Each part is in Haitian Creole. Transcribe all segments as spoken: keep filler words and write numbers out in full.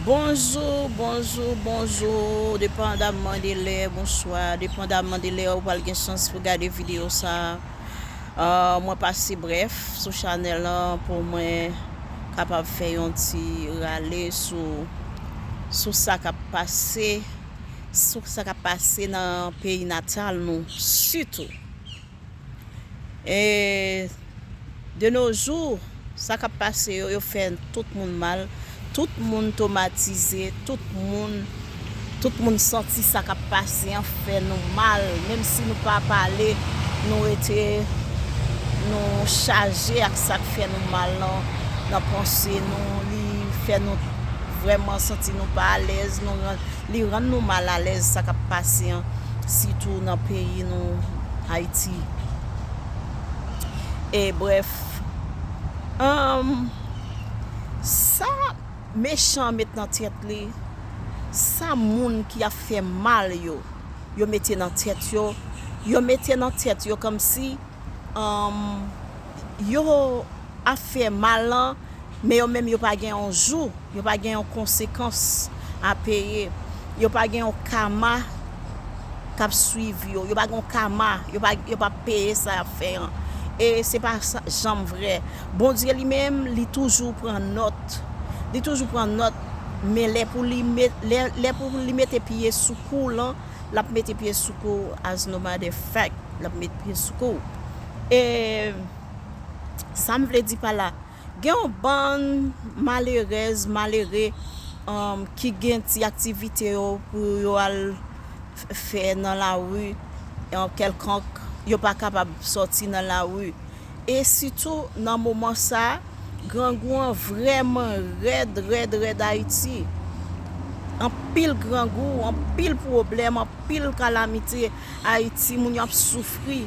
Bonjou, bonjou, bonjou, depandaman de lè, bonswa, depandaman de lè ou pral gen chans pou gade videyo sa. Ah, mwen pase brèf sou chanèl lan pou mwen kapab fè yon ti rale sou, sou sa k ap pase, sou sa k ap pase nan peyi natal nou, sitou. E de nos jours, sa k ap pase yo, yo fè tout moun mal. Tout moun twomatize, tout moun, tout moun santi sa k ap pase an fè nou mal. Menm si nou pa pale, nou rete, nou chaje ak sa k fè nou mal nan, nan panse nou. Li fè nou vrèman santi nou pa alèz, nou rann, li rann nou mal alèz sa k ap pase an, sitou nan peyi nou, Ayiti. E brèf, um, sa mechan mete nan tèt li, sa moun ki ap fè mal yo, yo mete nan tèt yo, yo mete nan tèt yo kòmsi, um, yo ap fè mal lan, men yo menm yo pa gen yon jou, yo pa gen yon konsekans a peye, yo pa gen yon kama k ap swiv yo, yo pa gen yon kama, yo pa, yo pa peye sa y ap fè an. E se pa sa, janm vrè. Bondye li menm, li toujou pran nòt. Li toujou pran nòt, men lè pou li met, lè, lè pou li mete pye sou kou w lan, l ap mete pye sou kou w as no matter fact. L ap mete pye sou kou w. E sa m vle di pa la, gen yon bann malerèz, malere, um, ki gen ti aktivite yo pou yo al f-, fè nan lari, yon kèlkonk, yo pa kapab sòti nan lari. E sitou nan moman sa, grangou an vrèman rèd, rèd, rèd Ayiti. Anpil grangou, anpil pwoblèm, anpil kalamite Ayiti, moun yo ap soufri.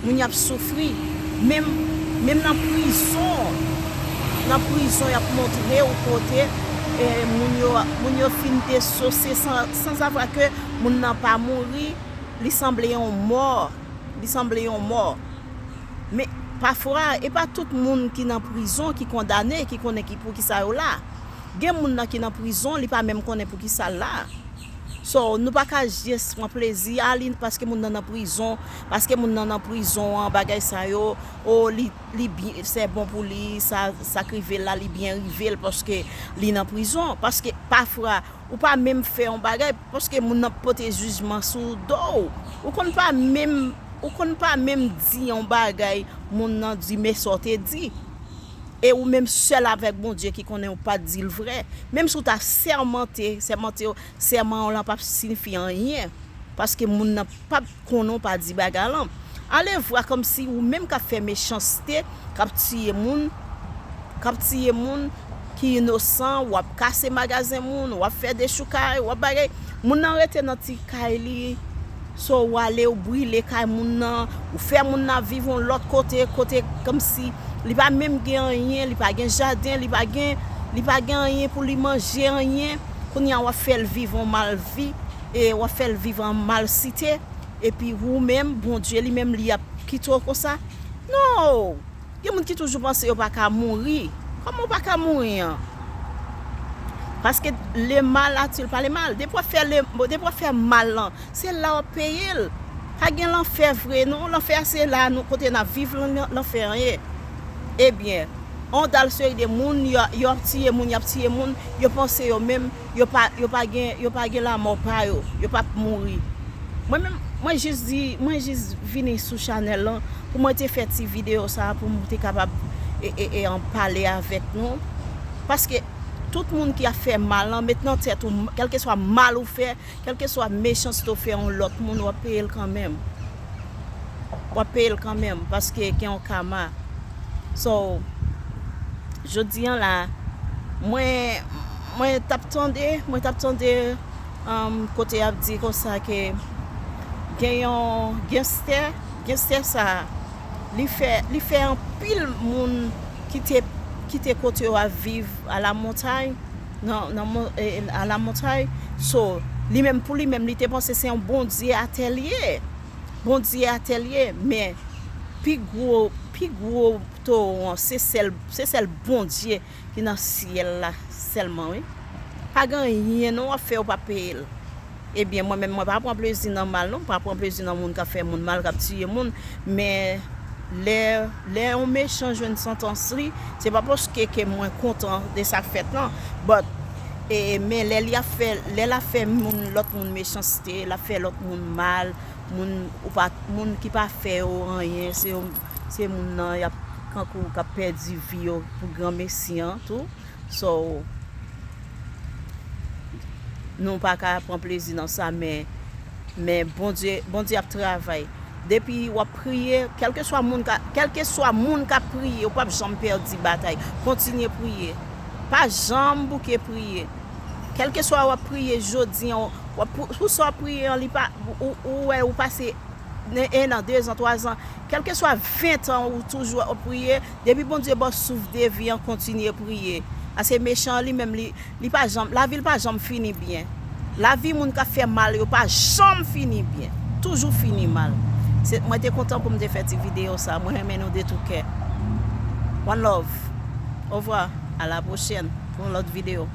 Moun yo ap soufri. Menm, menm nan prizon, nan prizon, y ap montre w kote, e, moun yo, moun yo fin desose san, san savwa ke moun nan pa mouri, li sanble yon mò. Li sanble yon mò. Men, pafwa, e pa tout moun ki nan prizon ki kondane, ki konnen ki, poukisa yo la. Gen moun nan ki nan prizon, li pa menm konnen poukisa l la. So, nou pa ka jis pran plezi, a, li, paske moun nan nan prizon, paske moun nan nan prizon an, bagay sa yo, o, li, li byen, se bon pou li, sa, sa k rive l la, li byen rive l, paske li nan prizon. Paske, pafwa, ou pa menm fè yon bagay, paske moun nan pote jijman sou do w. Ou konn pa menm, ou konn pa menm di yon bagay, moun nan di, men sa w te di. E ou menm sèl avèk Bondye ki konnen ou pa t di l vrè. Menm si w ta sèmante, sèmante, sèman w lan p ap siyifi anyen. Paske moun nan p ap konnen w pa di bagay lan. Alevwa kòmsi ou menm k ap fè mechanste, k ap tiye moun, k ap tiye moun ki inosan, w ap kase magazen moun, w ap fè dechoukay, w ap bagay. Moun nan rete nan ti kay li, so w ale, w brile kay moun nan, ou fè moun nan viv yon lòt kote, kote kòmsi li pa menm gen anyen, li pa gen jaden, li pa gen, li pa gen anyen pou li manje, anyen. Kounye a w ap fè l viv yon mal vi, e w ap fè l viv an malsite. Epi ou menm, Bondye li menm, li ap kite w konsa? Non! Gen moun ki toujou panse yo pa ka mouri. Kòman w pa ka mouri an? Paske le mal attire par le mal. Depi w ap fè le, depi w ap fè mal lan, se la w ap peye l. Pa gen lanfè vre, non. Lanfè a se la nou, kote n ap viv, lan-, lanfè an ye. Ebyen, on dal seri de moun, yo, yo ap tiye moun, y ap tiye moun, yo panse yo menm, yo pa, yo pa gen, yo pa gen lanmò pa yo, yo p ap mouri. Mwen menm, mwen jis di, mwen jis vini sou chanèl lan pou mwen te fè ti videyo sa a, pou mwen te kapab e, e, e, an pale avèk nou. Paske tout moun ki ap fè mal lan, met nan tèt ou, kèlkeswa mal ou fè, kèlkeswa mechanste w fè yon lòt moun, w ap peye l kanmenm. W ap peye l kanmenm, paske gen yon kama. So, jodi an la, mwen, mwen t ap tande, mwen t ap tande, um, kote y ap di konsa ke gen yon genstè, genstè sa, li fè, li fè anpil moun kite, kite kote yo ap viv à la montagne, nan, nan mon-, e, à la montagne. So, li menm, pou li menm, li te panse se yon bondye atè l ye. Bondye atè l ye, men pi gwo, pi gwo towo an, se sèl, se sèl Bondye ki nan syèl la sèlman, wi. Pa gen anyen non w ap fè, ou p ap peye l. Ebyen, mwen menm, mwen pa pran plezi nan mal non, m pa pran plezi nan moun k ap fè moun mal, k ap tiye moun. Men lè, lè yon mechan jwenn santans li, se pa paske ke mwen kontan de sa k fèt lan. But, e, men lè li ap fè, lè l ap fè moun, lòt moun mechanste, l ap fè lòt moun mal, moun, ou pa, moun ki pa fè yo anyen, se yo, se moun nan y ap kankou k ap pèdi vi yo pou granmesi an tou. So, nou pa ka pran plezi nan sa, men, men Bondye, Bondye ap travay. Depi w ap priye, kèlkeswa moun ka, kèlkeswa moun k ap priye, ou p ap janm pèdi batay. Kontinye priye. Pa janm bouke priye. Kèlkeswa w ap priye jodi an, w ap, pou, pou sa w ap priye an, li pa, ou, ou wè, ou pase en an, dezan, twazan, kèlkeswa ven tan ou toujou ap priye, depi Bondye ba w souf de vi an, kontinye priye. Paske mechan an li menm, li, li pa janm, lavi l pa janm fini byen. Lavi moun k ap fè mal yo pa janm fini byen. Toujou fini mal. Se, mwen te kontan pou m te fè ti videyo sa. Mwen renmen nou de tou kè. One love. Ovwa. A la pwochèn pou yon lòt videyo.